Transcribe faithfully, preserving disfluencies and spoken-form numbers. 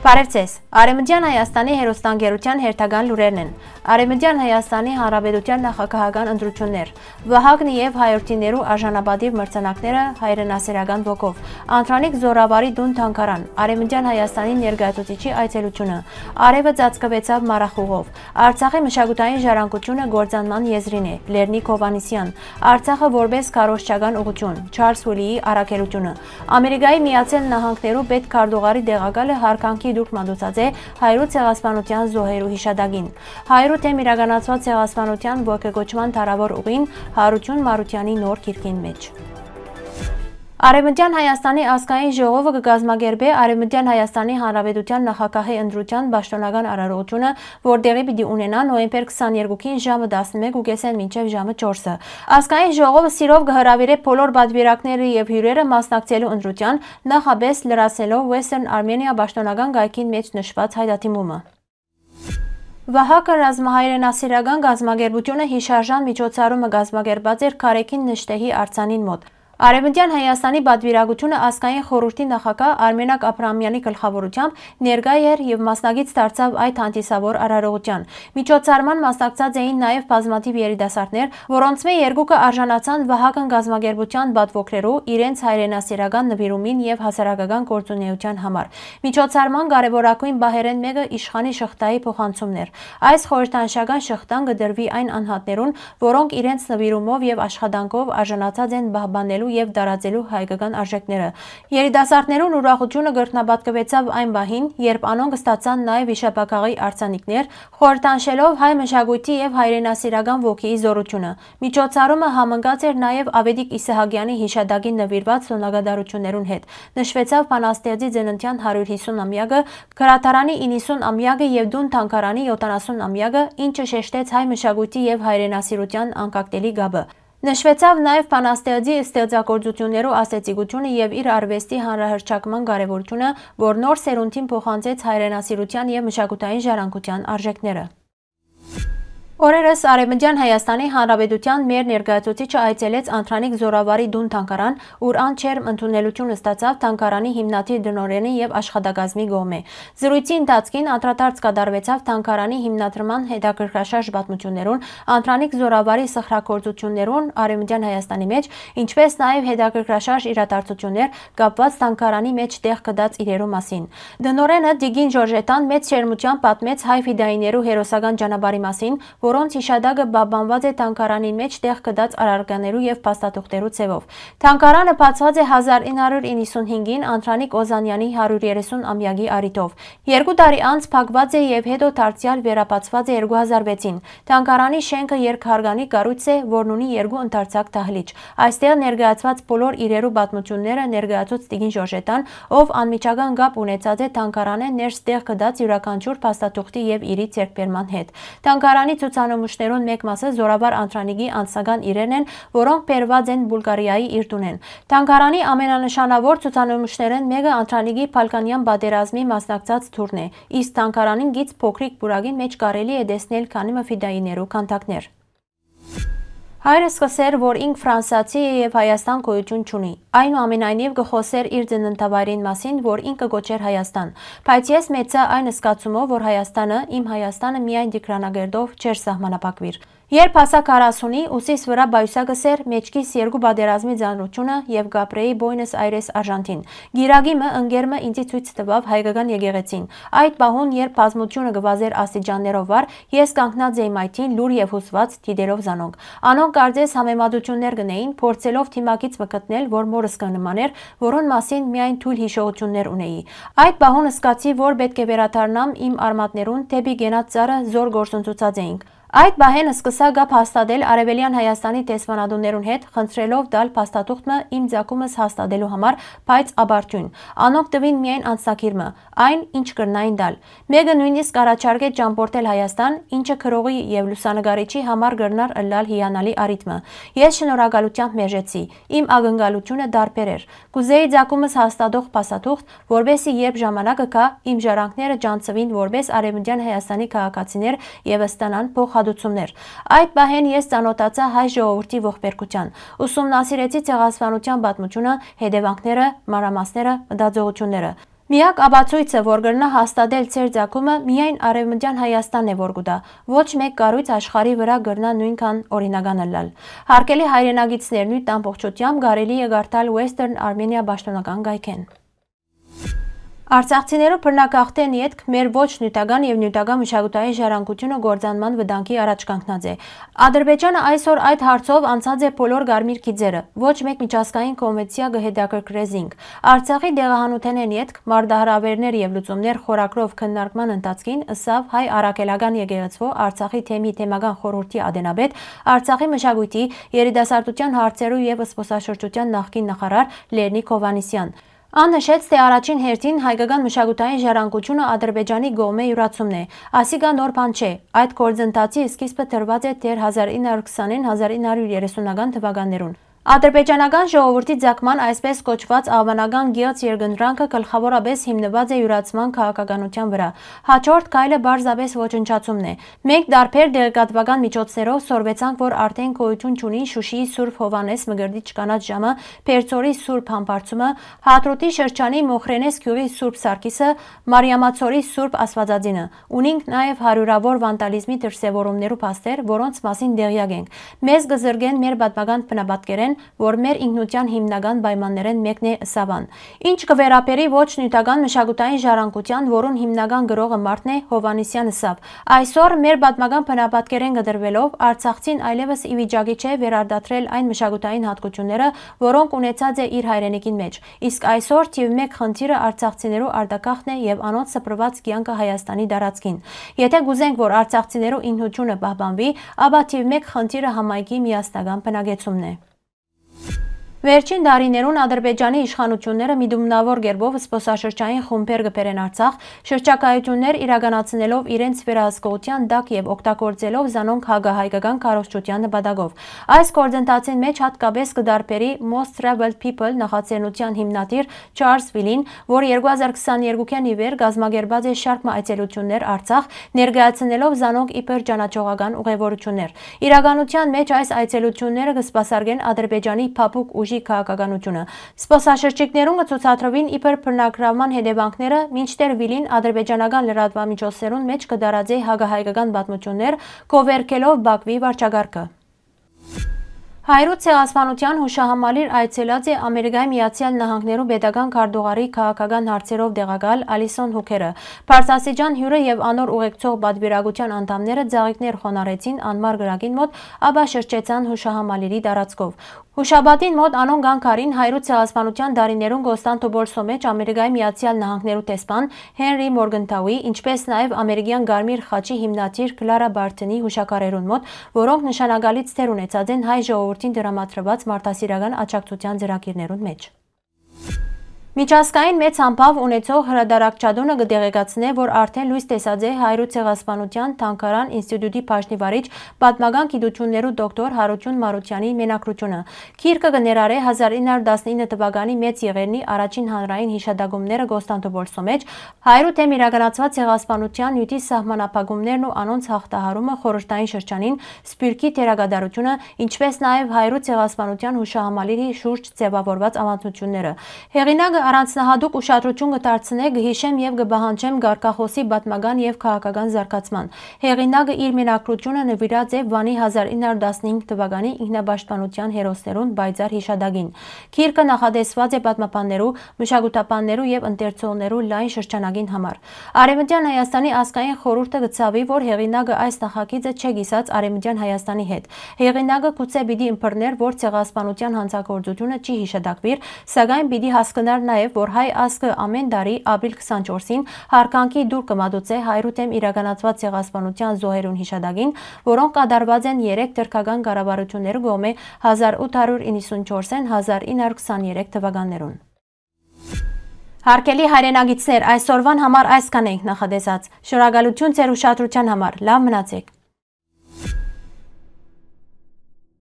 Բարեւ ձեզ։ Արեւմտեան Հայաստանի հեռուստաընկերութեան հերթական լուրերն են։ Արեւմտեան Հայաստանի Հանրապետութեան նախագահական ընտրութիւններ։ Վահագնը եւ հայորդիներու արժանապատիւ մրցանակները հայրենասիրական ոգով։ Անդրանիկ Զորավարի տուն թանգարան։ Արեւմտեան Հայաստանի ներկայացուցիչի այցելութիւնը։ Արեւը ծածկուեցաւ մառախուղով։ Արցախի մշակութային ժառանգութիւնը կործանման եզրին է։ Լեռնիկ Հովհաննիսեան։ Արցախը որպէս քարոզչական ուղղութիւն։ Չարլզ Հուլիի առաքելութիւնը։ Ամերիկայի Միացյալ Նահանգներու պետքարտուղարի տեղակալը յարգանքի տուրք մատուցած է հայրու ցեղասպանութեան զոհերու յիշատակին։ Հայրու դէմ իրականացուած ցեղասպանութեան ոգեկոչման դարաւոր ուղին Յարութիւն Մարութեանի նոր գիրքին մէջ։ Արեւմտեան Հայաստանի ազգային ժողովը կը կազմակերպէ Արեւմտեան Հայաստանի Հանրապետութեան նախագահի ընտրութեան պաշտօնական արարողութիւնը, որ տեղի պիտի ունենայ նոյեմբեր քսաներկուին ժամը տասնմէկ ու կեսէն մինչեւ ժամը չորսը։ Ազգային ժողովը սիրով կը հրաւիրէ բոլոր պատուիրակները եւ հիւրերը մասնակցելու ընտրութեան, նախապէս լրացնելով Western Armenia պաշտօնական կայքին մէջ նշուած հայտատիմումը։ Վահագն ռազմահայրենասիրական կազմակերպութիւնը յիշարժան միջոցառումը կազմակերպած էր Կարեքին Նշտեհի արձանին մօտ։ Արեւմտեան Հայաստանի պատուիրակութիւնը ազգային խորհուրդի նախագահ Արմենակ Աբրահամեանի գլխաւորութեամբ ներկայ էր եւ մասնակից դարձաւ այդ հանդիսաւոր արարողութեան։ Միջոցառման մասնակցած էին նաեւ բազմաթիւ երիտասարդներ, որոնցմէ երկուքը արժանացան Վահագն կազմակերպութեան պատվոգրերու իրենց հայրենասիրական նուիրումին եւ հասարակական գործունեութեան համար։ Միջոցառման կարեւորագոյն պահերէն մէկը իշխանի շղթայի փոխանցումն էր։ Այս խորհրդանշական շղթան կը տրուի այն անհատներուն, որոնք իրենց նուիրումով եւ աշխատանքով արժանացած են պահպանելու եւ տարածելու հայկական արժէքները։ Երիտասարդներուն ուրախութիւնը կրկնապատկուեցաւ այն պահին, երբ անոնք ստացան նաեւ վիշապաքաղի արձանիկներ, խորհրդանշելով հայ մշակոյթի եւ հայրենասիրական ոգիի զօրութիւնը։ Միջոցառումը համընկած էր նաեւ Ավետիք Իսահակեանի յիշատակին նուիրուած տօնակատարութիւններուն հետ։ Նշուեցաւ բանաստեղծի ծննդեան հարիւր յիսուն ամեակը, գրադարանի իննսուն ամեակը եւ տուն թանգարանի յոթանասուն ամեակը, ինչը շեշտեց հայ մշակոյթի եւ հայրենասիրութեան անկակտելի կապը։ Նշուեցաւ նաեւ բանաստեղծի ստեղծագործութիւններու ազդեցիկութիւնը եւ իր արուեստի հանրահռչակման կարեւորութիւնը, որ նոր սերունդին փոխանցեց հայրենասիրութեան եւ մշակութային ժառանգութեան արժէքները։ Օրերս Արեւմտեան Հայաստանի Հանրապետութեան մեր ներկայացուցիչը այցելեց Անդրանիկ Զորավարի տուն թանգարան, ուր ան ջերմ ընդունելութիւն ստացաւ թանգարանի հիմնադիր տնօրէնի եւ աշխատակազմի կողմէ։ Զրոյցի ընթացքին անդրադարձ կատարուեցաւ թանգարանի հիմնադրման հետաքրքրաշարժ պատմութիւններուն, Անդրանիկ Զորավարի սխրագործութիւններուն Արեւմտեան Հայաստանի մէջ, ինչպէս նաեւ հետաքրքրաշարժ իրադարձութիւններ կապուած թանգարանի մէջ տեղ գտած իրերու մասին։ Տնօրէնը Տիկին Ժորժետան մեծ ջերմութեամբ պատմեց հայ ֆիդայիներու հերոսական ճանապարհի մասին, որոնց յիշատակը պահպանուած է թանգարանին մէջ տեղ գտած առարկաներու եւ փաստաթուղթերու ձեւով։ Թանգարանը բացուած է հազար ինը հարիւր իննսուն հինգին Անդրանիկ Օզանեանի հարիւր երեսուն ամեակի առիթով։ Երկու տարի անց փակուած է եւ հետո դարձեալ վերաբացուած է երկու հազար վեցին։ Թանգարանի շենքը երկհարկանի կառոյց է, որն ունի երկու ընդարձակ դահլիճ։ Այստեղ ներկայացուած բոլոր իրերու պատմութիւնները ներկայացուց Տիկին Ժորժետան, ով անմիջական կապ ունեցած է թանգարանէն ներս տեղ գտած իւրաքանչիւր փաստաթուղթի եւ իրի ձեռքբերման հետ։ Թանգարանի ցուցանմուշներուն մէկ մասը Զորավար Անդրանիկի անձնական իրերն են, որոնք բերուած են Բուլղարիայի իր տունէն։ Թանգարանի ամենանշանաւոր ցուցանմուշներէն մէկը Անդրանիկի Բալկանեան պատերազմի մասնակցած թուրն է, իսկ թանգարանին գից փոքրիկ պուրակին մէջ կարելի է տեսնել քանի մը ֆիդայիներու քանդակներ։ Հայրս կ'ըսէր, որ ինք ֆրանսացի է եւ Հայաստան գոյութիւն չունի։ Այնուամենայնիւ կը խօսէր իր ծննդավայրին մասին, որ ինքը կոչէր Հայաստան։ Բայց ես մեծցայ այն զգացումով, որ Հայաստանը, իմ Հայաստանը միայն Տիգրանակերտով չէր սահմանափակուիր։ Երբ հասայ քառասունի, ուսիս վրայ պայուսակ ըսէր, մեջքիս երկու պատերազմի ծանրութիւնը եւ կ'ապրէի Պոյնս Այրես Արժանթին։ Կիրակի մը ընկեր մը ինծի ցոյց տուաւ հայկական եկեղեցին։ Այդ պահուն, երբ բազմութիւնը կը վազէր աստիճաններով վար, ես կանգնած էի մայթին, լուռ եւ յուսուած, դիտելով զանոնք։ Անոնք կարծես համեմատութիւններ կ'ընէին, փորձելով դիմագիծ մը գտնել, որ մորս կը նմանէր, որուն մասին միայն թոյլ յիշողութիւններ ունէի։ Այդ պահուն զգացի, որ պէտք է վերադառնամ իմ արմատներուն, դէպի կենաց ծառը զոր կորսնցուցած էինք։ Այդ պահէն սկսայ կապ հաստատել Արեւելեան Հայաստանի դեսպանատուններուն հետ, խնդրելով տալ փաստաթուղթ մը իմ ծագումս հաստատելու համար, բայց ապարդիւն։ Անոնք տուին միայն անձնագիր մը, այն, ինչ կրնային տալ։ Մէկը նոյնիսկ առաջարկեց ճամբորդել Հայաստան, ինչը գրողի եւ լուսանկարիչի համար կրնար ըլլալ հիանալի առիթ մը։ Ես շնորհակալութեամբ մերժեցի։ Իմ ակնկալութիւնը տարբեր էր։ Կ'ուզէի ծագումս հաստատող փաստաթուղթ, որպէսզի երբ ժամանակը գայ, իմ ժառանգները ճանչցուին որպէս Արեւմտեան Հայաստանի քաղաքացիներ եւ ստանան փոխհատուցումներ։ Այդ պահէն ես ծանօթացայ հայ ժողովուրդի ողբերգութեան, ուսումնասիրեցի ցեղասպանութեան պատմութիւնը, հետեւանքները, մանրամասները, մտածողութիւնները։ Միակ ապացոյցը, որ կրնայ հաստատել ձեր ծագումը, միայն Արեւմտեան Հայաստանն է, որ կու տայ։ Ոչ մէկ կառոյց աշխարհի վրայ կրնայ նոյնքան օրինական ըլլալ։ Հարգելի հայրենագիտներ, նիւթ ամբողջութեամբ կարելի է կարդալ Western Armenia պաշտօնական կայքէն։ Արցախցիներու բռնագաղթէն ետք մեր ոչ նիւթական եւ նիւթական մշակութային ժառանգութիւնը կործանման վտանգի առաջ կանգնած է։ Ադրբեջանը այսօր այդ հարցով անցած է բոլոր կարմիր գիծերը։ Ոչ մէկ միջազգային կոնվենցիա կը հետաքրքրէ զինք։ Արցախի տեղահանութենէն ետք մարտահրաւէրներ եւ լուծումներ խորագրով քննարկման ընթացքին ըսաւ Հայ Առաքելական Եկեղեցւոյ Արցախի թեմի թեմական խորհուրդի ատենապետ, Արցախի մշակոյթի, երիտասարդութեան հարցերու եւ զբօսաշրջութեան նախկին նախարար Լեռնիկ Հովհաննիսեան։ Ան նշեց, թէ առաջին հերթին հայկական մշակութային ժառանգութիւնը Ադրբեջանի կողմէ իւրացումն է։ Ասիկա նոր բան չէ։ Այդ գործընթացի սկիզբը դրուած է դեռ հազար ինը հարյուր քսանին, հազար ինը հարյուր երեսունական թուականներուն։ Ադրբեջանական ժողովուրդի ձգման այսպես կոչուած աղուանական գեղձ երկընտրանքը գլխաւորապէս հիմնուած է իւրացման քաղաքականութեան վրայ։ Հաջորդ քայլը պարզապէս ոչնչացումն է։ Մենք տարբեր տեղեկատուական միջոցներով սորվեցանք, որ արդէն գոյութիւն չունին Շուշիի Սուրբ Հովհաննէս Մկրտիչ կանաչ ժամը, Բերձորի Սուրբ Համբարձումը, Հադրութի շրջանի Մոխրենես գիւղի Սուրբ Սարգիսը, Մարիամացորի Սուրբ Աստուածածինը։ Ունինք նաեւ հարիւրաւոր վանդալիզմի դրսեւորումներու փաստեր, որոնց մասին տեղեակ ենք։ Մեզ կը զրկեն մեր պատմական բնապատկերէն, որ մեր ինքնութեան հիմնական պայմաններէն մէկն է, ըսաւ ան։ Ինչ կը վերաբերի ոչ նիւթական մշակութային ժառանգութեան, որուն հիմնական գրողը մարդն է, Հովհաննիսեան ըսաւ. «Այսօր մեր պատմական բնապատկերէն կտրուելով, արցախցին այլեւս ի վիճակի չէ վերարտադրել այն մշակութային յատկությունները, որոնք ունեցած է իր հայրենիքին մէջ։ Իսկ այսօր թիւ մէկ խնդիրը արցախցիներու արտագաղթն է եւ անոնց սփռուած կեանքը Հայաստանի տարածքին։ Եթե կուզենք, որ արցախցիներու ինքնութիւնը պահպանուի, ապա թիւ մէկ խնդիրը համայնքի միասնական բնակեցումն է»։ Վերջին տարիներուն Ադրբեջանի իշխանութիւնները միտումնաւոր կերպով զբօսաշրջային խումբեր կը բերեն Արցախ, շրջագայութիւններ իրականացնելով իրենց վերահսկողութեան տակ եւ օգտագործելով զանոնք հակահայկական քարոզչութեան նպատակով։ Այս գործընթացին մէջ յատկապէս կը տարբերի Most Traveled People նախաձեռնութեան հիմնադիր Չարլզ Վիլին, որ երկու հազար քսաներկուքէն ի վեր կազմակերպած է շարք մը այցելութիւններ Արցախ, ներկայացնելով զանոնք իբր ճանաչողական ուղևորութիւններ։ Իրականութեան մէջ այս այցելութիւնները կը սպասարկեն Ադրբեջանի փափուկ ուժի քաղաքականութիւնը։ Զբօսաշրջիկներուն կը ցուցադրուին իբր բռնագրաւման հետեւանքները, մինչդեռ Վիլին ադրբեջանական լրատուամիջոցներուն մէջ կը տարածէ հակահայկական պատմութիւններ, գովերգելով Բաքվի վարչակարգը։ Հայրու ցեղասպանութեան յուշահամալիր այցելած է Ամերիկայի Միացեալ Նահանգներու պետական քարտուղարի քաղաքական հարցերով տեղակալ Ալիսոն Հուքերը։ Բարձրաստիճան հիւրը եւ անոր ուղեկցող պատուիրակութեան անդամները ձաղիկներ խոնարհեցին անմար կրակին մօտ, ապա շրջեցան յուշահամալիրի տարածքով։ Յուշապատին մօտ անոնք անկարին հայրու ցեղասպանութեան տարիներուն Կոստանդնուպոլսոյ մէջ Ամերիկայի Միացեալ Նահանգներու դեսպան Հենրի Մորգընթաուի, ինչպէս նաեւ Ամերիկեան Կարմիր խաչի հիմնադիր Քլարա Բարթոնի յուշաքարերուն մօտ, որոնք նշանակալից դեր ունեցած են հայ ժողովուրդին տրամադրուած մարդասիրական աջակցութեան ծրագիրներուն մէջ։ Միջազգային մեծ համբաւ ունեցող հրատարակչատունը կը տեղեկացնէ, որ արդէն լոյս տեսած է հայրու ցեղասպանութեան թանգարան ինստիտուտի բաժնի վարիչ, պատմական գիտութիւններու դոկտոր Յարութիւն Մարութեանի մենագրութիւնը։ Գիրքը կը ներառէ հազար ինը հարիւր տասնինը թուականի Մեծ Եղեռնի առաջին հանրային յիշատակումները Կոստանդնուպոլսոյ մէջ, հայրու դէմ իրականացուած ցեղասպանութեան նիւթի սահմանափակումներն ու անոնց յաղթահարումը խորհրդային շրջանին, սփիւռքի դերակատարութիւնը, ինչպէս նաեւ հայրու ցեղասպանութեան յուշահամալիրի շուրջ ձեւաւորուած աւանդութիւնները։ Հեղինակը առանձնահատուկ ուշադրութիւն կը դարձնէ, կը յիշեմ եւ կը պահանջեմ կարգախօսի պատմական եւ քաղաքական զարգացման։ Հեղինակը իր մենագրութիւնը նուիրած է Վանի հազար ինը հարիւր տասնհինգ թուականի ինքնապաշտպանութեան հերոսներուն պայծառ յիշատակին։ Գիրքը նախատեսուած է պատմաբաններու, մշակութաբաններու եւ ընթերցողներու լայն շրջանակին համար։ Արեւմտեան Հայաստանի ազգային խորհուրդը կը ցաւի, որ հեղինակը այս նախագիծը չէ կիսած Արեւմտեան Հայաստանի հետ։ Հեղինակը գուցե պիտի ըմբռներ, որ ցեղասպանութեան հանցագործութիւնը չի յիշատակուիր, սակայն պիտի հասկնար նաեւ, որ հայ ազգը ամէն տարի ապրիլ քսանչորսին յարգանքի տուր կը մատուցէ հայրու դէմ իրականացուած ցեղասպանութեան զոհերուն յիշատակին, որոնք կատարուած են երեք թրքական կառավարութիւններու կողմէ հազար ութ հարիւր իննսունչորսէն հազար ինը հարիւր քսաներեք թուականներուն։ Հարգելի հայրենակիցներ, այսօրուան համար այսքան ենք նախատեսած։ Շնորհակալութիւն ձեր ուշադրութեան համար։ Լաւ մնացէք։